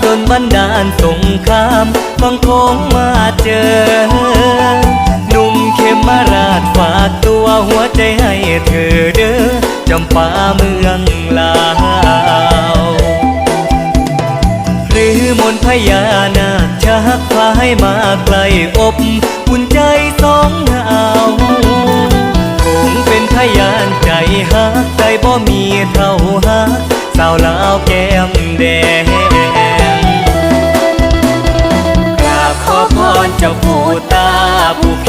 ດົນບັນດານສົງຄາມ ຝັ່ງໂຂງມາເຈີ ໜຸ່ມເຂມມະລາດຝາກຕົວ ຫົວໃຈໃຫ້ເທີເດີ ຈຳປາເມືອງລາວ ຫຼືມົນພະຍານາກຈະຮັກພາໃຫ້ມາໃກ້ອົບ ອຸ່ນໃຈສອງເຮົາ ຄົງເປັນພະຍານໃຈຮັກ ໃຈບໍ່ມີເທົ່າຮັກ ສາວລາວແກ້ມແດງ ກາບຂໍພອນເຈົ້າປູ່ຕາ ຜູ້ເຂ